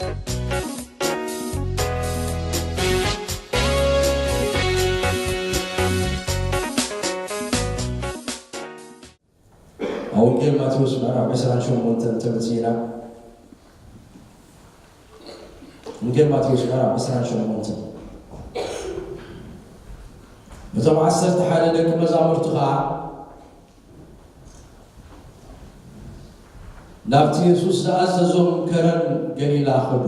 ኣብ ወንጌል ማቴዎስ ምዕራፍ ዕስራን ሸሞንተን እንተመጺእና፣ ወንጌል ማቴዎስ ምዕራፍ ዕስራን ሸሞንተን፣ እቶም ዓሰርተ ሓደ ደቂ መዛሙርቲ ኸኣ ናብቲ የሱስ ዝኣዘዞም ከረን ገሊላ ኸዱ።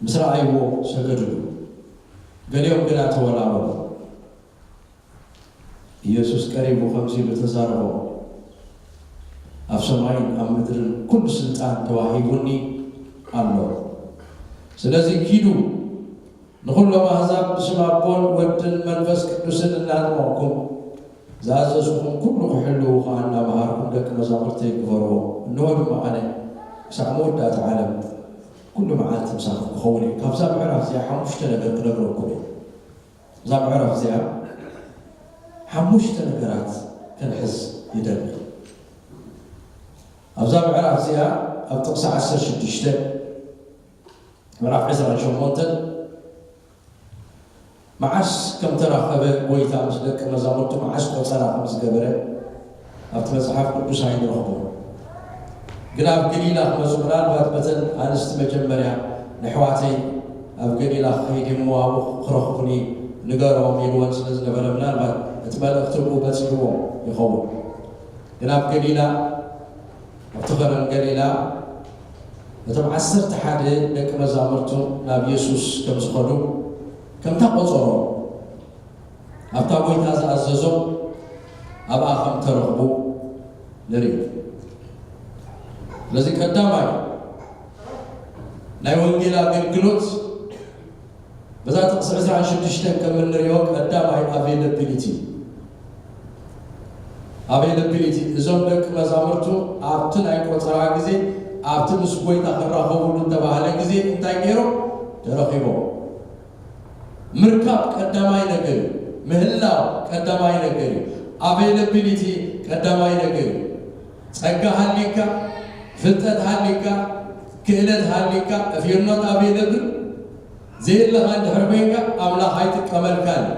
ምስ ረኣይዎ ሰገዱሉ። ገሊኦም ግና ተወላወሉ። ኢየሱስ ቀሪቡ ከምዚ ኢሉ ተዛረቦ፣ ኣብ ሰማይን ኣብ ምድርን ኩሉ ስልጣን ተዋሂቡኒ ኣሎ። ስለዚ ኪዱ ንኹሎም ኣህዛብ ብስም ኣቦን ወድን መንፈስ ቅዱስን እናጥመቕኩም ዝኣዘዝኹም ኩሉ ክሕልዉ ኸኣ እናመሃርኩም ደቂ መዛሙርተይ ግበርዎ። እንሆ ድማ ኣነ ክሳዕ መወዳእታ ዓለም ኩሉ መዓልቲ ምሳኹም ክኸውን እየ። ካብዛ ምዕራፍ እዚኣ ሓሙሽተ ነገር ክነግረኩም እየ። እዛ ምዕራፍ እዚኣ ሓሙሽተ ነገራት ክንሕዝ ይደሊ። ኣብዛ ምዕራፍ እዚኣ ኣብ ጥቕሲ ዓሰርተ ሽዱሽተ፣ ምዕራፍ ዕስራን ሸሞንተን፣ መዓስ ከም ተራኸበ ጎይታ ምስ ደቂ መዛሙርቱ፣ መዓስ ቆጸራ ከም ዝገበረ ኣብቲ መጽሓፍ ቅዱስ ኣይንረኽቦን። ግን ኣብ ገሊላ ክመጹ፣ ምናልባት በተን ኣንስቲ መጀመርያ፣ ንኣሕዋተይ ኣብ ገሊላ ክኸይድ እየ እሞ ኣብኡ ክረኽቡኒ ንገሮም ኢልወን ስለ ዝነበረ፣ ምናልባት እቲ መልእኽቲ ብኡ በጺሕዎም ይኸውን። ግን ኣብ ገሊላ፣ ኣብቲ ኸረን ገሊላ፣ እቶም ዓሰርተ ሓደ ደቂ መዛሙርቱ ናብ የሱስ ከም ዝኸዱ፣ ከምታ ቆጸሮ ኣብታ ጎይታ ዝኣዘዞም ኣብኣ ከም ተረኽቡ ንርኢ። ስለዚ ቀዳማይ ናይ ወንጌል ኣገልግሎት በዛ ጥቕሲ ዕስራን ሽዱሽተን ከም እንሪኦ ቀዳማይ ኣቬይላቢሊቲ። ኣቬይላቢሊቲ፣ እዞም ደቂ መዛሙርቱ ኣብቲ ናይ ቆጸራ ግዜ፣ ኣብቲ ምስ ጎይታ ክራኸቡሉ እተባህለ ግዜ እንታይ ገይሮም? ተረኺቦም። ምርካብ ቀዳማይ ነገር እዩ። ምህላው ቀዳማይ ነገር እዩ። ኣቬይላቢሊቲ ቀዳማይ ነገር እዩ። ጸጋ ሃሊካ፣ ፍልጠት ሃሊካ፣ ክእለት ሃሊካ፣ if you're not available፣ ዘየለኻ እንድሕር ኮይንካ ኣምላኽ ኣይጥቀመልካን እዩ።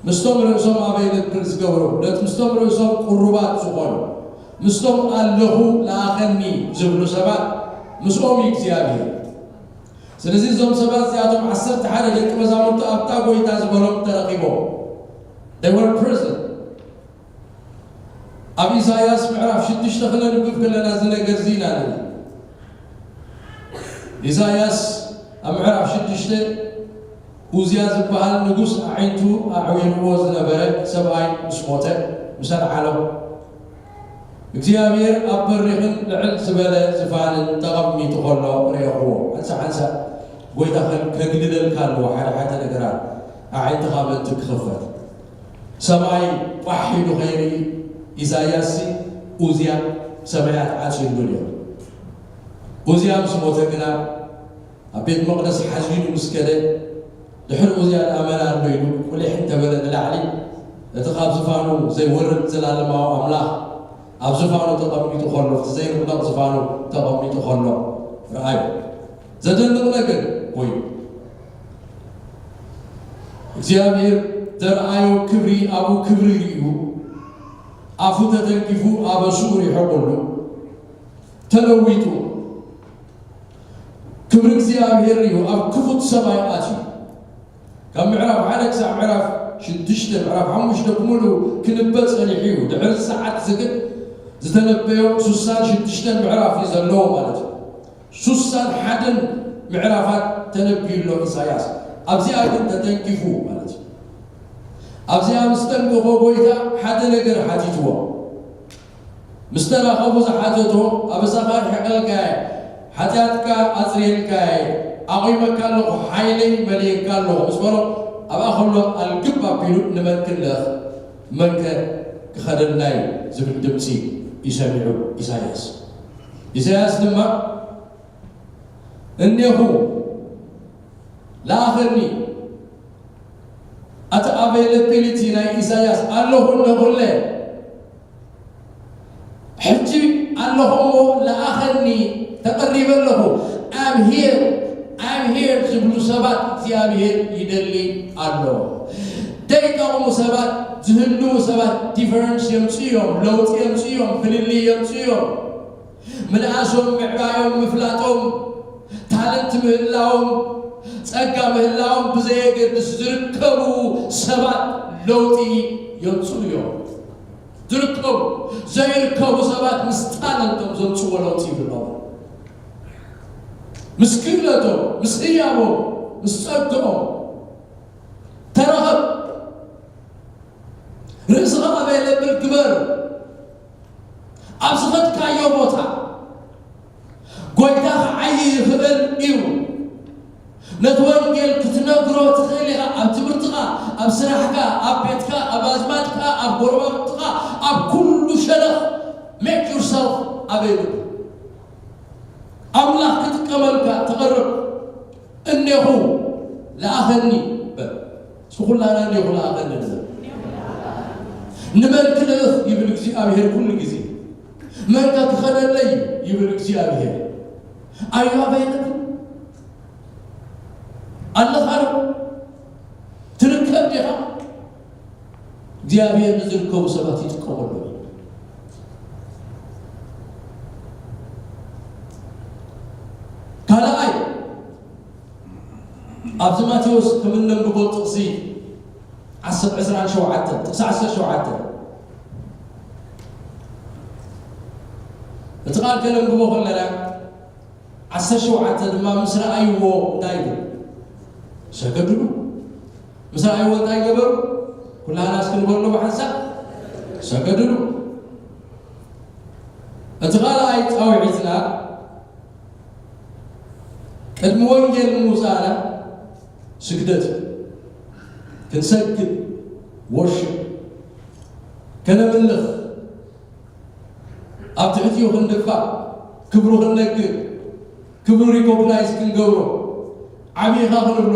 ምስቶም ርእሶም ኣቬይለብል ዝገብሩ፣ ነቲ ምስቶም ርእሶም ቅሩባት ዝኾኑ፣ ምስቶም ኣለኹ ለኣኸኒ ዝብሉ ሰባት ምስኦም እዩ እግዚኣብሔር። ስለዚ እዞም ሰባት እዚኣቶም ዓሰርተ ሓደ ደቂ መዛሙርቱ ኣብታ ጎይታ ዝበሎም ተረኺቦም። They were present። ኣብ ኢሳያስ ምዕራፍ ሽዱሽተ ክነንብብ ከለና እዚ ነገር እዚ ኢና ንርኢ። ኢሳያስ ኣብ ምዕራፍ ሽዱሽተ፣ ኡዝያ ዝበሃል ንጉስ ኣዒንቱ ኣዕዊርዎ ዝነበረ ሰብኣይ ምስ ሞተ፣ ምስ ኣልዓሎ፣ እግዚኣብሔር ኣብ በሪኽን ልዕል ዝበለ ዝፋንን ተቐሚጡ ኸሎ ርኤኽዎ። ሓንሳእ ሓንሳእ ጐይታ ከ-፣ ከግልለልካ ኣለዎ ሓደ ሓደ ነገራት፣ ኣዒንትኻ ምእንቲ ክኽፈት። ሰማይ ቋሕ ኢሉ ኸይርኢ ኢሳያስሲ፣ ኡዝያ ሰማያት ዓጽዩሉ ነይሩ። ኡዝያ ምስ ሞተ ግና፣ ኣብ ቤት መቕደስ ሓዚኑ ምስ ከደ፣ ድሕሪ ኡዝያ ደኣ መን ኣሎ ኢሉ ቁሊሕ እንተበለ ንላዕሊ፣ እቲ ካብ ዝፋኑ ዘይወርድ ዘላለማዊ ኣምላኽ ኣብ ዝፋኑ ተቐሚጡ ኸሎ፣ እቲ ዘይርሕቕ ዝፋኑ ተቐሚጡ ኸሎ ረኣዩ። ዘደንቕ ነገር ኮይኑ፣ እግዚኣብሔር ዘርኣዮ ክብሪ ኣብኡ ክብሪ ርእዩ፣ ኣፉ ተተንኪፉ ኣበስኡ ሪሕቑሉ፣ ተለዊጡ። ክብሪ እግዚኣብሔር እዩ ኣብ ክፉት ሰማይ ኣትዩ። ካብ ምዕራፍ ሓደ ክሳብ ምዕራፍ ሽዱሽተ፣ ምዕራፍ ሓሙሽተ ብምሉኡ ክንበብ ጸኒሑ እዩ። ድሕሪ ሰዓት ዝግድ ዝተነበዮ ሱሳን ሽዱሽተን ምዕራፍ እዩ ዘለዎ ማለት እዩ። ሱሳን ሓደን ምዕራፋት ተነብዩ ኣሎ ኢሳያስ። ኣብዚኣ ግን ተተንኪፉ ማለት እዩ። ኣብዚኣ ምስ ተንከፎ ጎይታ ሓደ ነገር ሓቲትዎ። ምስ ተራኸቡ ዝሓተቶ፣ ኣበሳኻ ርሒቐልካየ፣ ሓጢኣትካ ኣጽሪየልካየ፣ ኣቑመካ ኣለኹ፣ ሓይለይ መሊኤካ ኣለኹ ምስ በሎ፣ ኣብኣ ከሎ ኣልግብ ኣቢሉ ንመን ክንልእኽ፣ መንከ ክኸደልና እዩ ዝብል ድምፂ እዩ ሰሚዑ ኢሳያስ። ኢሳያስ ድማ እኔኹ ለኣኸኒ። ኣቲ ኣቬይለቢሊቲ ናይ ኢሳያስ ኣለኹ እነኹለ ሕጂ ኣለኹ እሞ ለኣኸኒ ተቐሪ I'm here, I'm here ዝብሉ ሰባት እግዚኣብሔር ይደሊ ኣሎ። ዘይጠቕሙ ሰባት፣ ዝህልዉ ሰባት ዲፈረንስ የምፅኡ እዮም፣ ለውጢ የምፅኡ እዮም፣ ፍልልይ የምፅኡ እዮም። ምንኣሶም፣ ምዕባዮም፣ ምፍላጦም፣ ታለንት ምህላዎም፣ ጸጋ ምህላዎም ብዘየገድስ ዝርከቡ ሰባት ለውጢ የምፅኡ እዮም። ዝርከቡ፣ ዘይርከቡ ሰባት ምስ ታለንቶም ዘምፅዎ ለውጢ ይብሎም። ምስ ክእለቶም፣ ምስ ህያቦም፣ ምስ ጸግኦም ተራኸብ። ርእስኻ ኣበይ ለብል ግበር። ኣብ ዝኸድካዮ ቦታ ጎይታ ክዓዪ ይኽእል እዩ። ነቲ ወንጌል ክትነግሮ ትኽእል ኢኻ። ኣብ ትምህርትኻ፣ ኣብ ስራሕካ፣ ኣብ ቤትካ፣ ኣብ ኣዝማድካ፣ ኣብ ጎረባብትኻ፣ ኣብ ኩሉ ሸነኽ make yourself available። ኣምላኽ ክጥቀመልካ ተቐርብ። እኔኹ ለኣኸኒ በል። እስኪ ኩላና እኔኹ ለኣኸኒ ንበል። ንመን ክልእኽ ይብል እግዚኣብሔር ኩሉ ግዜ። መንከ ክኸደለይ ይብል እግዚኣብሔር። ኣዩ ኣበይነት ኣለኻ ዶ? ትርከብ ዲኻ? እግዚኣብሔር ንዝርከቡ ሰባት ይጥቀመሎም። ካልኣይ፣ ኣብዚ ማቴዎስ ከም እነንብቦ ጥቕሲ ዓሰርተ፣ ዕስራን ሸውዓተን፣ ጥቕሲ ዓሰርተ ሸውዓተ፣ እቲ ቃል ከነንብቦ ከለና ዓሰርተ ሸውዓተ ድማ ምስ ረኣይዎ እንታይ ይብል? ሰገድሉ። ምስ ረኣይዎ እንታይ ገበሩ? ኩላህና እስኪ ንበሎ ብሓንሳብ፣ ሰገድሉ። እቲ ካልኣይ ጻውዒትና ቅድሚ ወንጌል ምውጻእና ስግደት እዩ። ክንሰግድ፣ ወርሺፕ፣ ከነምልኽ፣ ኣብ ትሕቲኡ ክንድፋእ፣ ክብሩ ክንነግር፣ ክብሩ ሪኮግናይዝ ክንገብሮ፣ ዓብዪኻ ክንብሎ፣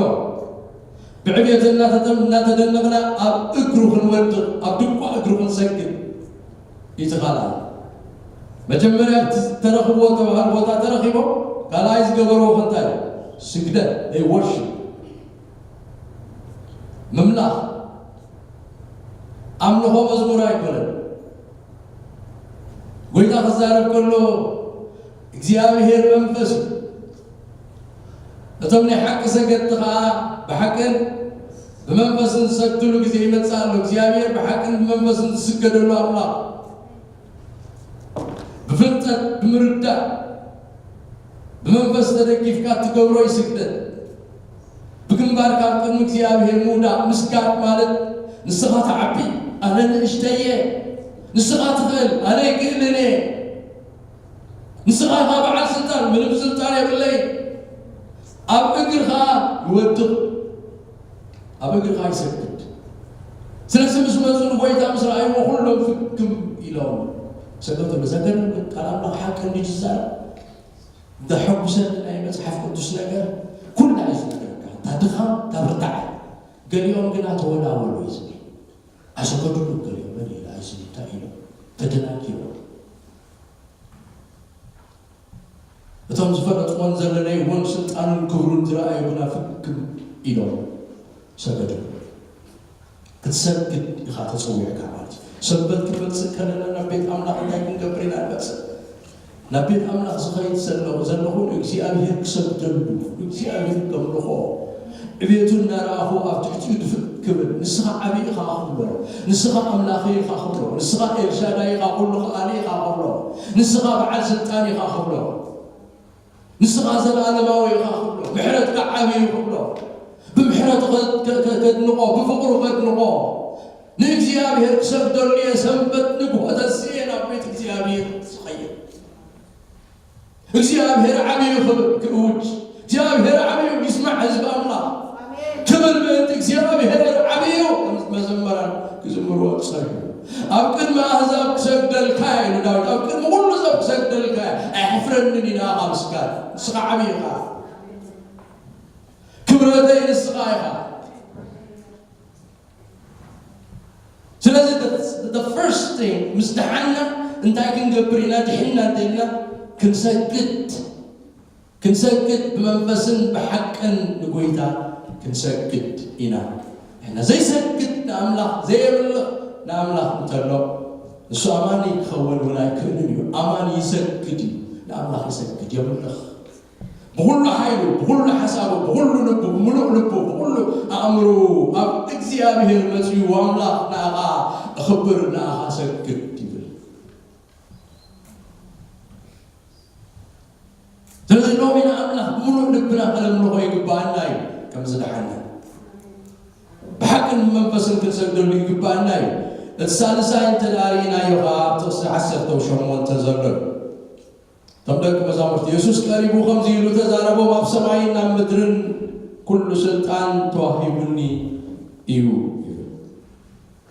ብዕቤት እናተጠም-፣ እናተደነቕና ኣብ እግሩ ክንወድቕ፣ ኣብ ድቋ እግሩ ክንሰግድ እዩ እቲ ካልኣይ። መጀመርያ እቲ ዝተረኽብዎ ዝተባህሉ ቦታ ተረኺቦም፣ ካልኣይ ዝገበርዎ እንታይ እዩ? ስግደት፣ they worship። ምምላኽ፣ ኣምልኾ መዝሙር ኣይኮነን። ጎይታ ክዛረብ ከሎ እግዚኣብሔር መንፈስ እዩ። እቶም ናይ ሓቂ ሰገድቲ ኸዓ ብሓቅን ብመንፈስን ዝሰግድሉ ግዜ ይመጽእ ኣሎ። እግዚኣብሔር ብሓቅን ብመንፈስን ዝስገደሉ ኣምላኽ። ብፍልጠት፣ ብምርዳእ፣ ብመንፈስ ተደጊፍካ እትገብሮ እዩ ስግደት። ብግንባርካ ኣብ ቅድሚ እግዚኣብሔር ምውዳቕ ምስጋድ ማለት ንስኻ ትዓቢ፣ ኣነ ንእሽተየ፣ ንስኻ ትኽእል፣ ኣነ ኣይክእልን እየ፣ ንስኻ ኢኻ በዓል ስልጣን፣ ምንም ስልጣን የብለይ። ኣብ እግርኻ ይወድቕ፣ ኣብ እግርኻ ይሰግድ። ስለዚ ምስ መጹ ንጎይታ ምስ ረኣይዎ ኩሎም ፍክም ኢሎም ሰገዱሉ። ዘገርም ግን ቃል ኣምላኽ ሓቂ እንድዩ ዝዛረብ። ዘሐጉሰኒ ናይ መጽሓፍ ቅዱስ ነገር ኩላ እዩ ዝነግረካ። እታ ድኻም፣ እታ ብርታዐ። ገሊኦም ግና ተወላወሉ እዩ ዝብል። ኣይሰገዱሉን ገሊኦም። መን ኢሉ? ኣይስኒ እንታይ ኢሎም? ተደናጊሮም። እቶም ዝፈለጥዎን ዘለለይዎን ስልጣኑን ክብሩን ዝረኣዩ ግና ፍክም ኢሎም ሰገዱ። ክትሰግድ ኢኻ ተጸዊዕካ ማለት እዩ። ሰንበት ክንመጽእ ከለና ናብ ቤት ኣምላኽ እንታይ ክንገብር ኢና ንመጽእ? ናብ ቤት ኣምላኽ ዝኸይድ ዘለኹ፣ ዘለኹ ንእግዚኣብሔር ክሰግደሉ፣ ንእግዚኣብሔር ከምልኾ፣ ዕቤቱ እናረኣኹ ኣብ ትሕቲኡ ድፍእ ክብል፣ ንስኻ ዓቢ ኢኻ ክብሎ፣ ንስኻ ኣምላኸይ ኢኻ ክብሎ፣ ንስኻ ኤልሻዳይ ኢኻ፣ ኩሉ ከኣሊ ኢኻ ክብሎ፣ ንስኻ በዓል ስልጣን ኢኻ ክብሎ፣ ንስኻ ዘለኣለማዊ ኢኻ ክብሎ፣ ምሕረትካ ዓቢ እዩ ክብሎ፣ ብምሕረቱ ከ-፣ ከ-፣ ከ-፣ ከድንቖ፣ ብፍቕሩ ከድንቖ፣ ንእግዚኣብሔር ክሰግደሉ እየ ሰንበት ንግሆ ተስእየ ናብ ቤት እግዚኣብሔር ዝኸይድ። እግዚኣብሔር ዓብዩ ክብል ክእውጅ፣ እግዚኣብሔር ዓብዩ ይስማዕ ህዝቢ ኣምላኽ። ኣሜን። ክብል ምእንቲ እግዚኣብሔር ዓብዩ መዘመራን ክዝምርዎ ጸንሑ። ኣብ ቅድሚ ኣህዛብ ክሰግደልካ እየ ኢሉ ዳዊት፣ ኣብ ቅድሚ ኩሉ ሰብ ክሰግደልካ እየ፣ ኣይሕፍረንን እዩ ንኣኻ ምስጋድ። ንስኻ ዓብዪ ኢኻ። ክብረተይ ንስኻ ኢኻ። ስለዚ the, the first thing ምስ ደሓና እንታይ ክንገብር ኢና? ድሒና እንተልና ክንሰግድ። ክንሰግድ ብመንፈስን ብሓቅን ንጎይታ ክንሰግድ ኢና። ንሕና ዘይሰግድ ንኣምላኽ፣ ዘየምልኽ ንኣምላኽ እንተሎ፣ ንሱ ኣማኒ ክኸውን እውን ኣይክእልን እዩ። ኣማኒ ይሰግድ እዩ፣ ንኣምላኽ ይሰግድ፣ የምልኽ። ብኹሉ ሓይሉ፣ ብኹሉ ሓሳቡ፣ ብኹሉ ልቡ፣ ብምሉእ ልቡ፣ ብኹሉ ኣእምሩ፣ ኣብ እግዚኣብሔር መጺኡ፣ ኣምላኽ ንኣኻ እኽብር፣ ንኣኻ እሰግድ ይብል። ስለዚ ሎሚ ንኣምላኽ ብምሉእ ልብና ከነምልኾ ይግባኣና እዩ። ከም ዝደሓና ብሓቅን መንፈስን ክንሰግደሉ ይግባኣና እዩ። እቲ ሳልሳይ እንተ ደኣ ርኢናዮ ኸዓ ኣብ ጥቕሲ ዓሰርተ ሸሞንተ ዘሎ እዩ። እቶም ደቂ መዛሙርቲ የሱስ ቀሪቡ ከምዚ ኢሉ ተዛረቦም፣ ኣብ ሰማይን ኣብ ምድርን ኩሉ ስልጣን ተዋሂቡኒ እዩ ይብል።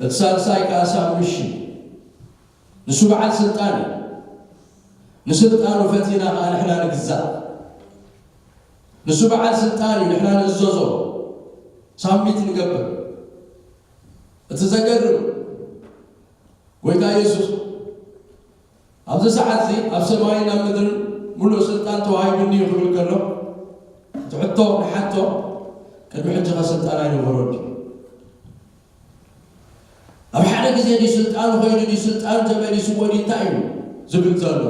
እቲ ሳልሳይ ከኣ ሳምሽ እዩ። ንሱ በዓል ስልጣን እዩ። ንስልጣኑ ፈቲና ከኣ ንሕና ንግዛእ። ንሱ በዓል ስልጣን እዩ፣ ንሕና ንእዘዞ፣ ሳሚት ንገብር። እቲ ዘገርም ጎይታ የሱስ ኣብዚ ሰዓት እዚ ኣብ ሰማይን ኣብ ምድርን ሙሉእ ስልጣን ተዋሂቡኒ እዩ ክብል ከሎ፣ እቲ ሕቶ ንሓቶ ቅድሚ ሕጂ ከ ስልጣን ኣይነበሮን ድዩ? ኣብ ሓደ ግዜ ድዩ ስልጣኑ ኸይዱ ድዩ ስልጣን ተመሊስዎ ድዩ እንታይ እዩ ዝብል ዘሎ?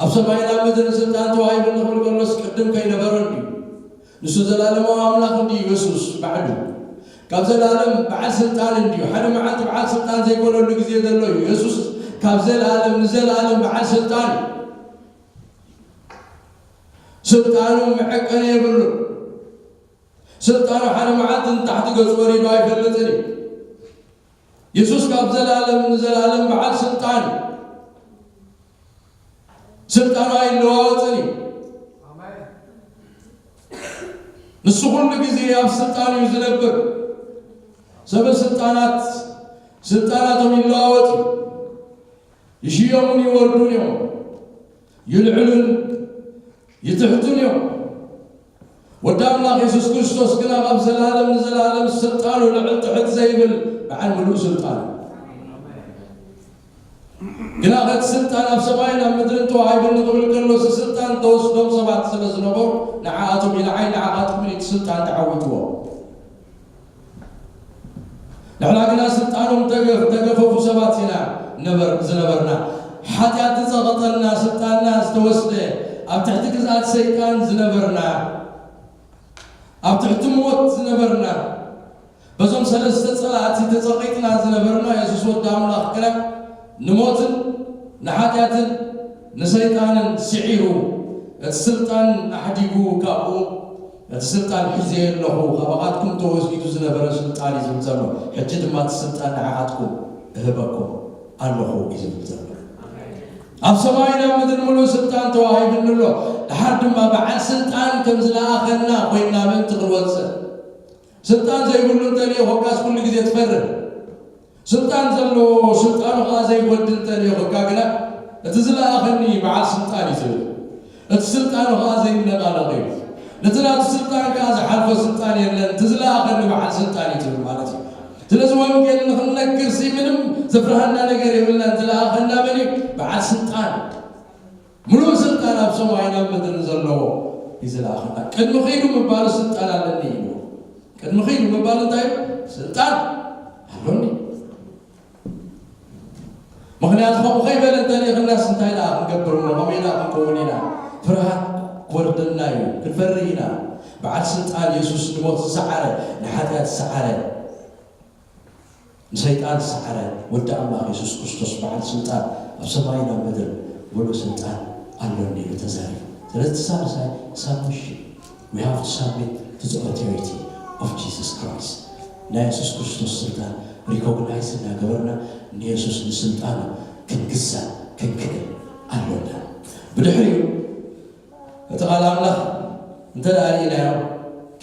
ኣብ ሰማይን ኣብ ምድርን ስልጣን ተዋሂቡኒ ክብል ከሎስ ቅድም ከይነበሮን ድዩ? ንሱ ዘላለማዊ ኣምላኽ እንድዩ የሱስ ባዕሉ። ካብ ዘላለም በዓል ስልጣን እንድዩ። ሓደ መዓልቲ በዓል ስልጣን ዘይኮነሉ ግዜ ዘሎ እዩ። የሱስ ካብ ዘላለም ንዘላለም በዓል ስልጣን እዩ። ስልጣኑ መዐቀኒ የብሉን። ስልጣኑ ሓደ መዓልቲ ንታሕቲ ገጹ ወሪዱ ኣይፈልጥን እዩ። የሱስ ካብ ዘላለም ንዘላለም በዓል ስልጣን እዩ። ስልጣኑ ኣይለዋወጥን እዩ። ንሱ ኩሉ ግዜ ኣብ ስልጣን እዩ ዝነብር። ሰበ ስልጣናት ስልጣናቶም ይለዋወጥ እዩ። ይሽየሙን ይወርዱን እዮም። ይልዕሉን ይትሕቱን እዮም። ወዲ ኣምላኽ የሱስ ክርስቶስ ግና ካብ ዘላለም ንዘላለም ስልጣኑ ልዕል ትሕት ዘይብል በዓል ምሉእ ስልጣን እዩ። ግና እቲ ስልጣን ኣብ ሰማይን ኣብ ምድርን ተዋሂቡኒ ክብል ከሎ፣ እቲ ስልጣን ተወስዶም ሰባት ስለ ዝነበሩ፣ ንዓኣቶም ኢሉ ዓይኒ ዓቓጥኩን እቲ ስልጣን ተዓዊትዎ። ንሕና ግና ስልጣኖም ተገፍ-፣ ተገፈፉ ሰባት ኢና ነበ-፣ ዝነበርና። ሓጢኣት ዝጸቐጠና፣ ስልጣንና ዝተወስደ፣ ኣብ ትሕቲ ግዝኣት ሰይጣን ዝነበርና፣ ኣብ ትሕቲ ሞት ዝነበርና፣ በዞም ሰለስተ ጸላእቲ ተጸቒጥና ዝነበርና የሱስ ወዲ ኣምላኽ ግና ንሞትን ንሓጢኣትን ንሰይጣንን ስዒሩ እቲ ስልጣን ኣሕዲጉ ካብኡ እቲ ስልጣን ሒዘ ኣለኹ፣ ካባኻትኩም ተወሲዱ ዝነበረ ስልጣን እዩ ዝብል ዘሎ። ሕጂ ድማ እቲ ስልጣን ንዓኻትኩም እህበኩም ኣለኹ እዩ ዝብል ዘሎ። ኣብ ሰማይን ኣብ ምድርን ምሉእ ስልጣን ተዋሂቡኒ ኣሎ። ድሓር ድማ በዓል ስልጣን ከም ዝለኣኸና ኮይንና ምእንቲ ክንወጽእ ስልጣን ዘይብሉ እንተልዮ ኮካስ ኩሉ ግዜ ትፈርህ። ስልጣን ዘለዎ ስልጣኑ ከኣ ዘይጎድል እንተልዮ ኮካ ግና እቲ ዝለኣኸኒ በዓል ስልጣን እዩ ትብል። እቲ ስልጣኑ ከኣ ዘይነቓነቕ እዩ። ነቲ ናቱ ስልጣን ከኣ ዝሓልፎ ስልጣን የለን። እቲ ዝለኣኸኒ በዓል ስልጣን እዩ ትብል ማለት እዩ። ስለዚ ወንጌል ንኽንነግር ሲ ምንም ዘፍርሃና ነገር የብልናን። ዝለኣኸና መን እዩ? በዓል ስልጣን። ምሉእ ስልጣን ኣብ ሰማይን ኣብ ምድርን ዘለዎ እዩ ዝለኣኸና። ቅድሚ ኺዱ ምባሉ ስልጣን ኣለኒ ኢሉ። ቅድሚ ኺዱ ምባሉ እንታይ እዩ? ስልጣን ኣሎኒ። ምኽንያቱ ከምኡ ከይበለ እንተልኢኽናስ እንታይ ደኣ ክንገብር እሞ? ከመይ ደኣ ክንከውን ኢና? ፍርሃት ክወርደና እዩ። ክንፈርህ ኢና። በዓል ስልጣን የሱስ ንሞት ዝሰዓረ፣ ንሓጢኣት ዝሰዓረ፣ ንሰይጣን ዝሰዓረ ወዲ ኣምላኽ የሱስ ክርስቶስ በዓል ስልጣን ኣብ ሰማይን ኣብ ምድርን ምሉእ ስልጣን ኣሎኒ ኢሉ ተዛሪቡ። ስለዚ እቲ ሳልሳይ ሳብሚሽን፣ we have to submit to the authority of Jesus Christ። ናይ የሱስ ክርስቶስ ስልጣን ሪኮግናይዝ እናገበርና ንየሱስ ንስልጣኑ ክንግዛእ ክንክእል ኣሎና። ብድሕሪኡ እቲ ቃል ኣምላኽ እንተ ደኣ ርኢናዮ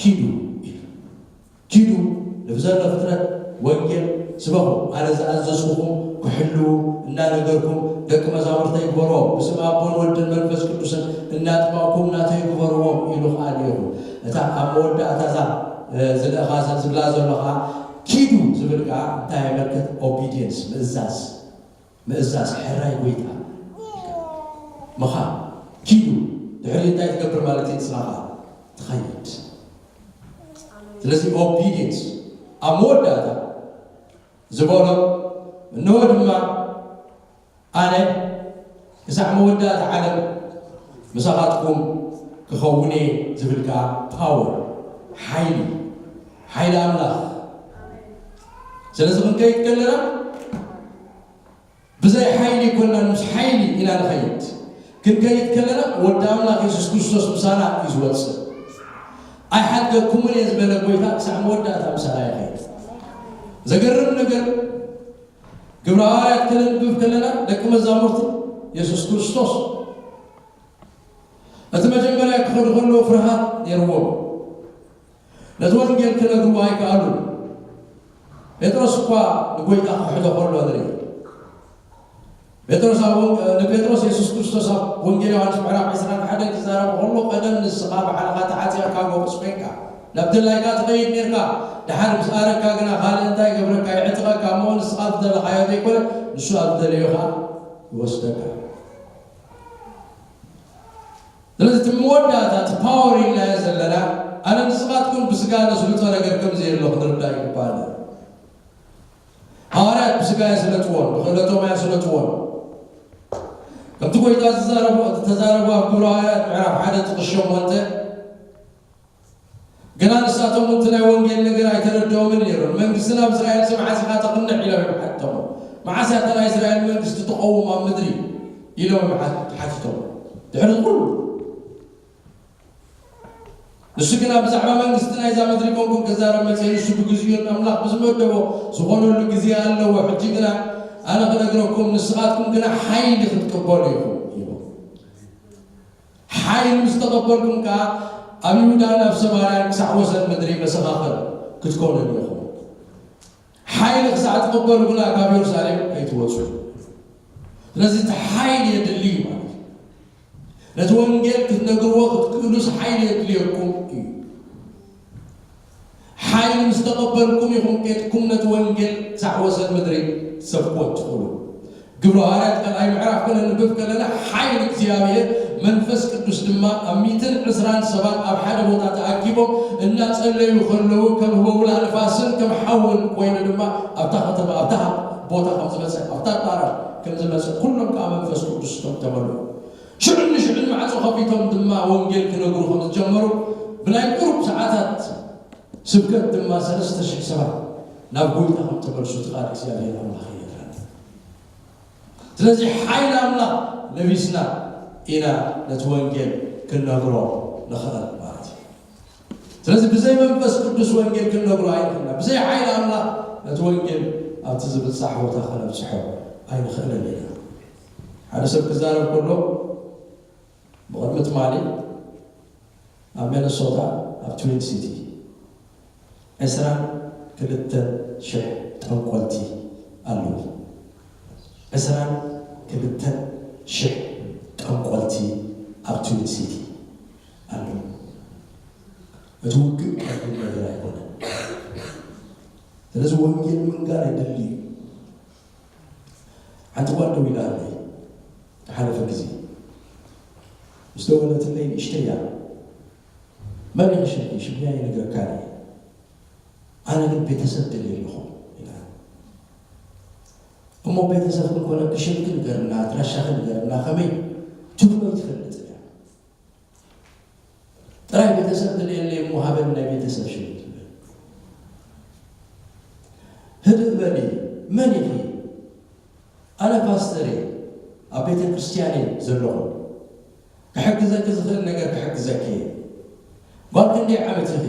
ኪዱ ኢሉ ኪዱ ንብዘሎ ፍጥረት ወንጌል ስበኹ፣ ኣነ ዝኣዘዝኩኹም ክሕልዉ እናነገርኩም ደቂ መዛሙርተይ ግበርዎም፣ ብስም ኣቦን ወልድን መንፈስ ቅዱስን እናጥመቕኩም ናተይ ግበርዎም ኢሉ ኸኣ ልኢኹ። እታ ኣብ መወዳእታ እዛ፣ እ፣ ዝልእኻ ሰብ ዝብላ ዘሎ ኸኣ ኪዱ ዝብል ከኣ እንታይ የመልክት? ኦቢድየንስ፣ ምእዛዝ። ምእዛዝ፣ ሕራይ ጎይታ ምዃን። ኪዱ ድሕሪ እንታይ ትገብር ማለት እዩ? ንስኻ ኸዓ ትኸይድ። ስለዚ ኦቢዲየንስ ኣብ መወዳእታ ዝበሎ፣ እንሆ ድማ ኣነ ክሳዕ መወዳእታ ዓለም ምሳኻትኩም ክኸውን እየ ዝብል ከኣ ፓወር፣ ሓይሊ፣ ሓይሊ ኣምላኽ። ስለዚ ክንከይድ ከለና ብዘይ ሓይሊ ይኮናን፣ ምስ ሓይሊ ኢና ንኸይድ። ክንከይድ ከለና ወዲ ኣምላኽ የሱስ ክርስቶስ ምሳና እዩ ዝወፅእ። ኣይሓድገኩምን እየ ዝበለ ጎይታ ክሳዕ መወዳእታ ምሳና ይኸይድ። ዘገርም ነገር፣ ግብረ ሃዋርያት ከነንብብ ከለና ደቂ መዛሙርቲ የሱስ ክርስቶስ እቲ መጀመርያ ክኸዱ ከለዉ ፍርሃት ነይርዎም። ነቲ ወንጌል ክነግርዎ ኣይከኣሉን። ጴጥሮስ እኳ ንጎይታ ክሕቶ ከሎ ንርኢ። ጴጥሮስ ኣብ ወንጌ-፣ ንጴጥሮስ የሱስ ክርስቶስ ኣብ ወንጌል ዮሃንስ ምዕራፍ ዕስራን ሓደን ክዛረብ ከሎ፣ ቀደም ንስኻ ባዕልኻ ተዓጺቕካ ጎበዝ ኮይንካ፣ ናብ ደላይካ ትኸይድ ኔርካ፣ ደሓር ምስ ኣረግካ ግና ካልእ እንታይ ይገብረካ? ይዕጥቐካ እሞ ንስኻ ዝደለኻዮ ዘይኮነ ንሱ ኣብ ዝደለዮ ኸኣ ይወስደካ። ስለዚ እቲ መወዳእታ እቲ ፓወር ኢልናዮ ዘለና፣ ኣነ ንስኻትኩም ብስጋ ነስልጦ ነገር ከም ዘየሎ ክንርዳእ ይግባኣና። ሃዋርያት ብስጋ ኣየስለጥዎን፣ ብኽእለቶም ኣየስለጥዎን። ከምቲ ጎይታ ዝዛረቦ፣ ዝተዛረቦ ኣብ ግብረ ሃዋርያት ምዕራፍ ሓደ ጥቕሲ ሸሞንተ፣ ግና ንሳቶም እቲ ናይ ወንጌል ነገር ኣይተረድኦምን ነይሮም። መንግስቲ ናብ እስራኤል መዓስ ኢኻ ተቕንዕ ኢሎም እዮም ሓቲቶሞ። መዓስ እያ እታ ናይ እስራኤል መንግስቲ ትቐውም ኣብ ምድሪ ኢሎም እዮም ሓት-፣ ሓቲቶሞ። ድሕሪ ኩሉ ንሱ ግና ብዛዕባ መንግስቲ ናይዛ ምድሪ ኮንኩም ክዛረብ መጽእ። ንሱ ብግዚኡ ኣምላኽ ብዝመደቦ ዝኾነሉ ግዜ ኣለዎ። ሕጂ ግና ኣነ ክነግረኩም፣ ንስኻትኩም ግና ሓይሊ ክትቅበሉ ኢኹም ኢሉ። ሓይሊ ምስ ተቐበልኩም ከኣ ኣብ ይሁዳን ኣብ ሰማርያን ክሳዕ ወሰን ምድሪ መሰኻኽር ክትኮኑኒ ኢኹም። ሓይሊ ክሳዕ ትቕበሉ ግና ካብ የሩሳሌም ከይትወጹ። ስለዚ እቲ ሓይሊ የድሊ እዩ ማለት እዩ። ነቲ ወንጌል ክትነግርዎ ክትክእሉስ ሓይሊ የድልየኩም እዩ። ሓይሊ ምስ ተቐበልኩም ኢኹም ኬድኩም ነቲ ወንጌል ክሳዕ ወሰን ምድሪ ክትሰብክዎ እትኽእሉ። ግብረ ሃዋርያት ካልኣይ ምዕራፍ ከነንብብ ከለና፣ ሓይሊ እግዚኣብሔር መንፈስ ቅዱስ ድማ ኣብ ሚእትን ዕስራን ሰባት ኣብ ሓደ ቦታ ተኣኪቦም እናጸለዩ ከለዉ፣ ከም ህቦብላ ንፋስን ከም ሓውን ኮይኑ ድማ ኣብታ ከተማ፣ ኣብታ ቦታ ከም ዝመጸ፣ ኣብታ ኣዳራሽ ከም ዝመጸ፣ ኩሎም ከኣ መንፈስ ቅዱስ ከም ተመልኡ፣ ሽዑን ንሽዑን ማዕጾ ከፊቶም ድማ ወንጌል ክነግሩ ከም ዝጀመሩ፣ ብናይ ቁሩብ ሰዓታት ስብከት ድማ ሰለስተ ሽሕ ሰባት ናብ ጎይታ ከም ተመልሱ እቲ ቃል እግዚኣብሔር ኣምላኽ ይነግረና። ስለዚ ሓይሊ ኣምላኽ ለቢስና ኢና ነቲ ወንጌል ክንነግሮ ንኽእል ማለት እዩ። ስለዚ ብዘይ መንፈስ ቅዱስ ወንጌል ክንነግሮ ኣይንኽእልና። ብዘይ ሓይሊ ኣምላኽ ነቲ ወንጌል ኣብቲ ዝብጻሕ ቦታ ከነብጽሖ ኣይንኽእልን ኢና። ሓደ ሰብ ክዛረብ ከሎ ብቕድሚ ትማሊ ኣብ ሚነሶታ ኣብ ትዊን ሲቲ ዕስራን ክልተን ሽሕ ጠንቆልቲ ኣለዉ። ዕስራን ክልተን ሽሕ ጠንቆልቲ ኣብ ትዊን ሲቲ ኣለዉ። እቲ ውግእ ቀሊል ነገር ኣይኮነን። ስለዚ ወንጌል ምንጋር የድሊ እዩ። ሓንቲ ጓል ደዊላ ኣለይ ዝሓለፈ ግዜ ምስ ደወለትለይ ንእሽተይ እያ። መን ኢኺ ሽምኪ? ሽመይ ኣይነግረካን እየ። ኣነ ግን ቤተሰብ ደልየ ኣለኹ ኢላ። እሞ ቤተሰብ ክንኮነኪ ሽምኪ ንገርና፣ ኣድራሻኺ ንገርና፣ ከመይ ትብሎ ኣይትፈልጥን እያ። ጥራይ ቤተሰብ ትልየለይ እሞ ሃበኒ ናይ ቤተሰብ ሽም ትብል። ህድእ በሊ፣ መን ኢኺ? ኣነ ፓስተር እየ፣ ኣብ ቤተ ክርስቲያን እየ ዘለኹ። ክሕግዘኪ ዝኽእል ነገር ክሕግዘኪ እየ። ጓል ክንደይ ዓመት ኢኺ?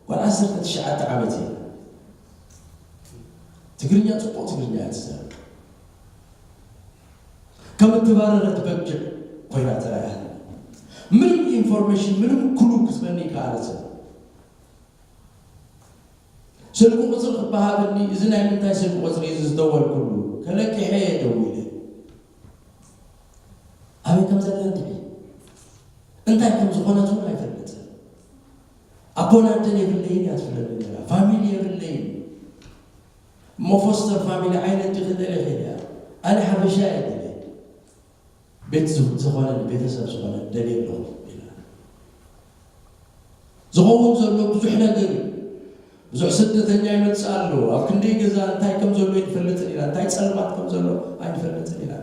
ጓል ዓሰርተ ትሽዓተ ዓመት እየ። ትግርኛ ጽቡቕ ትግርኛ እያ ትዛረብ። ከም እተባረረት በጊዕ ኮይና ተራእያ። ምንም ኢንፎርሜሽን፣ ምንም ክሉ ክትበኒ ይከኣለትን። ስልኪ ቁጽሪ ክበሃበኒ፣ እዚ ናይ ምንታይ ስልኪ ቁጽሪ እዩ ዝደወልኩሉ? ከለቂሐ እየ ደዊለ። ኣበይ ከም ዘላ እንድዒ፣ እንታይ ከም ዝኾነት እውን ኣይፈልጥን። ኣቦን ኣደን የብለይን እያ ትብለኒ ነይራ። ፋሚሊ የብለይን። እሞ ፎስተር ፋሚሊ ዓይነት ዲኺ ደሊኺ ኢለያ። ኣነ ሓበሻ እየ ደልየ። ቤት ዝ-፣ ዝኾነኒ፣ ቤተሰብ ዝኾነኒ ደልየ ኣለኹ ኢላ። ዝኸውን ዘሎ ብዙሕ ነገር እዩ። ብዙሕ ስደተኛ ይመጽእ ኣሎ። ኣብ ክንደይ ገዛ እንታይ ከም ዘሎ ኣይንፈልጥን ኢና፣ እንታይ ጸልማት ከም ዘሎ ኣይንፈልጥን ኢና፣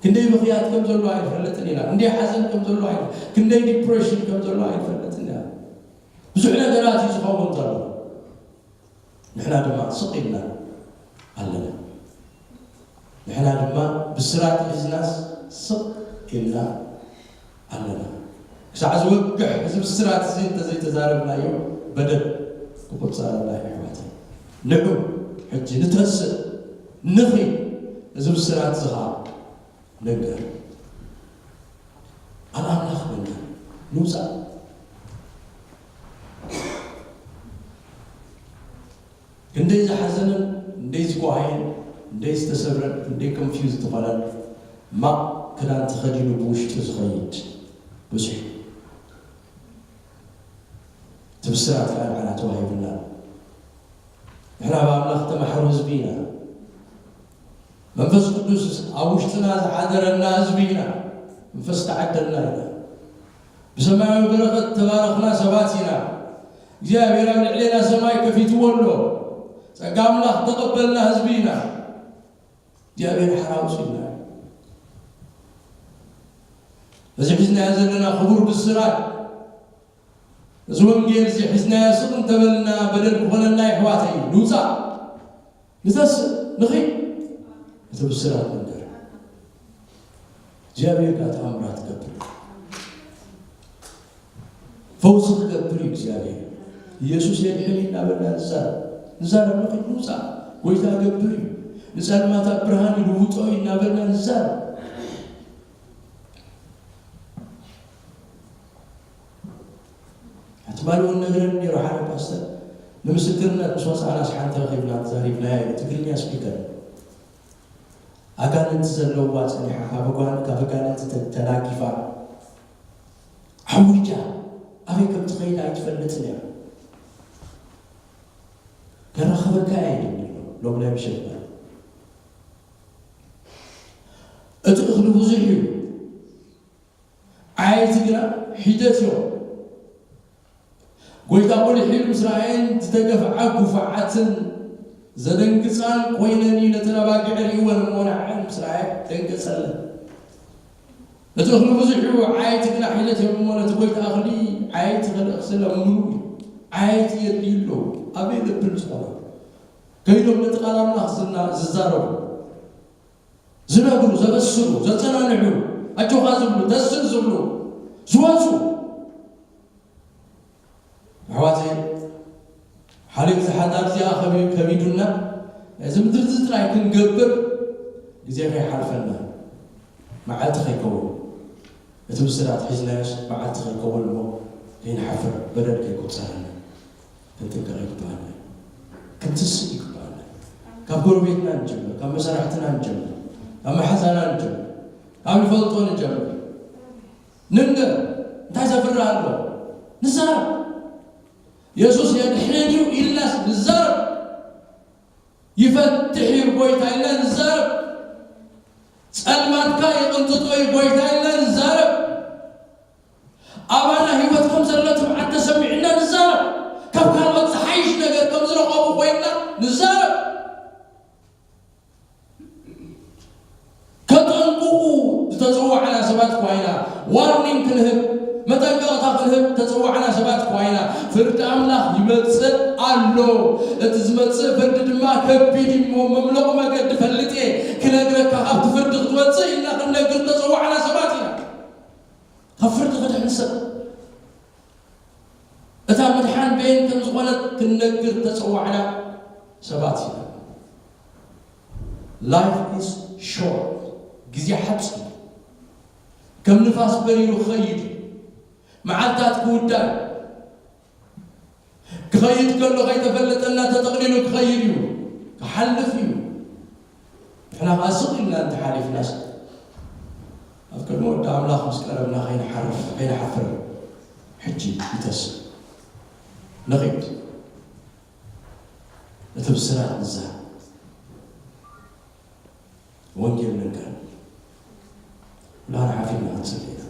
ክንደይ ብኽያት ከም ዘሎ ኣይንፈልጥን ኢና፣ ክንደይ ሓዘን ከም ዘሎ ኣይን-፣ ክንደይ ዲፕሬሽን ከም ዘሎ ኣይንፈልጥን ኢና። ብዙሕ ነገራት እዩ ዝኸውን ዘሎ። ንሕና ድማ ስቕ ኢልና ኣለና። ንሕና ድማ ብስራት ሒዝናስ ስቕ ኢልና ኣለና። ክሳዕ ዝወግሕ እዚ ብስራት እዚ እንተዘይተዛረብናዮ በደል ክቑጸረና እዩ ኣሕዋተይ። ንዑ ሕጂ ንተስእ፣ ንኺድ፣ እዚ ብስራት እዚ ኸዓ ንንገር። ቃል ኣምላኽ ንንገር። ንውፃእ። ክንደይ ዝሓዘነን፣ ክንደይ ዝጓሃየን፣ ክንደይ ዝተሰብረን፣ ክንደይ ኮንፊውዝ ዝኾነን፣ ማቕ ክዳን ተኸዲኑ ብውሽጡ ዝኸይድ ብዙሕ። እቲ ብስራት ከዓ ንዓና ተዋሂቡና። ንሕና ብኣምላኽ ተማሕሩ ህዝቢ ኢና። መንፈስ ቅዱስ ኣብ ውሽጥና ዝሓደረና ህዝቢ ኢና። መንፈስ ተዓደልና ኢና። ብሰማያዊ በረኸት ተባረኽና ሰባት ኢና። እግዚኣብሔር ኣብ ልዕሌና ሰማይ ከፊትዎ ኣሎ። ጸጋ ኣምላኽ ተቐበልና ህዝቢ ኢና። እግዚኣብሔር ሓራውስ ኢልና። እዚ ሒዝናዮ ዘለና ክቡር ብስራት፣ እዚ ወንጌል እዚ ሒዝናዮ ስቕ እንተበልና በደል ክኾነና የሕዋተይ። ንውፃእ፣ ንተስእ፣ ንኺድ፣ እቲ ብስራት ንንገር። እግዚኣብሔር ከዓ ተኣምራት ክገብር፣ ፈውሲ ክገብር እዩ እግዚኣብሔር። ኢየሱስ የድሕን እዩ እናበልና ንዛረብ፣ ንዛረብ፣ ንኺድ፣ ንውፃእ። ጎይታ ገብር እዩ፣ ንጸልማት ኣብ ብርሃን ይልውጦ እዩ እናበልና ንዛረብ። ትማሊ እውን ነግረኒ ነይሩ ሓደ ፓስተር፣ ንምስክርነት ምስ ወፃእናስ ሓንቲ ረኺብና ተዛሪብናያ እዩ። ትግርኛ ስፒከር፣ ኣጋንንቲ ዘለውዋ ጸኒሓ፣ ካብ ኣጓን-፣ ካብ ኣጋንንቲ ተ-፣ ተናጊፋ፣ ዓዊጃ፣ ኣበይ ከም ትኸይድ ኣይትፈልጥን እያ። ከራኸበካ እያ ይብል ኣሎ ሎም ናይ ምሸት ማለት። እቲ እኽሊ ብዙሕ እዩ፣ ዓየይቲ ግና ሒደት እዮም። ጎይታ ቁሊሕ ኢሉ ምስ ረኣየን ዝተገፍዓ ጉፉዓትን ዘደንግጻን ኮይነን እዩ ነተን ኣባጊዕ ርእይወን እሞ ንዐን ምስ ረኣየ ደንገጸለን። እቲ እኽሊ ብዙሕ እዩ፣ ዓየይቲ ግና ሒደት እዮም እሞ ነቲ ጎይታ እኽሊ ዓየይቲ ከልእኽ ስለምኑ እዩ። ዓየይቲ የድልዩ ኣለዉ። ኣበይ ልብል ዝኾነ ከይዶም ነቲ ቃል ኣምላኽ ዝና-፣ ዝዛረቡ፣ ዝነግሩ፣ ዘበስሩ፣ ዘጸናንዑ፣ ኣጆኻ ዝብሉ፣ ተስእ ዝብሉ፣ ዝወጹ። ኣሕዋተይ፣ ሓሊት ዝሓዳር እዚኣ ከቢ-፣ ከቢዱና፣ እዚ ምድሪ እዚ ጥራይ ክንገብር ግዜ ከይሓልፈና፣ መዓልቲ ከይከውን፣ እቲ ብስራት ሒዝናዮስ መዓልቲ ከይከውን እሞ ከይንሓፍር፣ በደል ከይቁጸረና ክንጥንቀቕ ይግባኣና። ክንትስእ ይግባኣና። ካብ ጎረቤትና ንጀምር፣ ካብ መሳርሕትና ንጀምር፣ ካብ መሓዛና ንጀምር፣ ካብ ንፈልጦ ንጀምር። ንንገር፣ እንታይ ዘፍርህ ኣሎ? ንዛረብ። የሱስ የድሕን እዩ ኢልናስ ንዛረብ። ይፈትሕ እዩ ጎይታ ኢልና ንዛረብ። ጸልማትካ ይቕንጥጦ እዩ ጎይታ ኢልና ንዛረብ። ኣባና ህይወት ከም ዘሎ ትብዓት ተሰሚዑና ንዛረብ። ካብ ካልኦት ዝሓይሽ ነገር ከም ዝረኸቡ ኮይንና ንዛረብ። ከጠንቅቑ ዝተጸዋዕና ሰባት እኳ ኢና። ዋርኒንግ ክንህብ፣ መጠንቀቕታ ክንህብ ዝተጸዋዕና ሰባት እኳ ኢና። ፍርዲ ኣምላኽ ይመጽእ ኣሎ። እቲ ዝመጽእ ፍርዲ ድማ ከቢድ እዩ እሞ፣ መምለቑ መገዲ ፈልጥ እየ ክነግረካ፣ ካብቲ ፍርዲ ክትወጽእ ኢልና ክንነግር ዝተጸዋዕና ሰባት ኢና። ካብ ፍርዲ ክድሕን ሰብ፣ እታ ምድሓን በየን ከም ዝኾነት ክንነግር ዝተጸዋዕና ሰባት ኢና። Life is short፣ ግዜ ሓጺር፣ ከም ንፋስ በሪሩ ክኸይድ እዩ። መዓልታት ክውዳእ እዩ። ክኸይድ ከሎ ከይተፈለጠና ተጠቕሊሉ ክኸይድ እዩ፣ ክሓልፍ እዩ። ንሕና ኸዓ ስቕ ኢልና እንተሓሊፍናስ፣ ኣብ ቅድሚ ወዲ ኣምላኽ ምስ ቀረብና ከይንሓርፍ፣ ከይንሓፍር፣ ሕጂ ንተስእ፣ ንኺድ፣ እቲ ብስራት ንዛረብ፣ ወንጌል ንንገር። ኩላና ሓፊርና ክንጽሊ ኢና።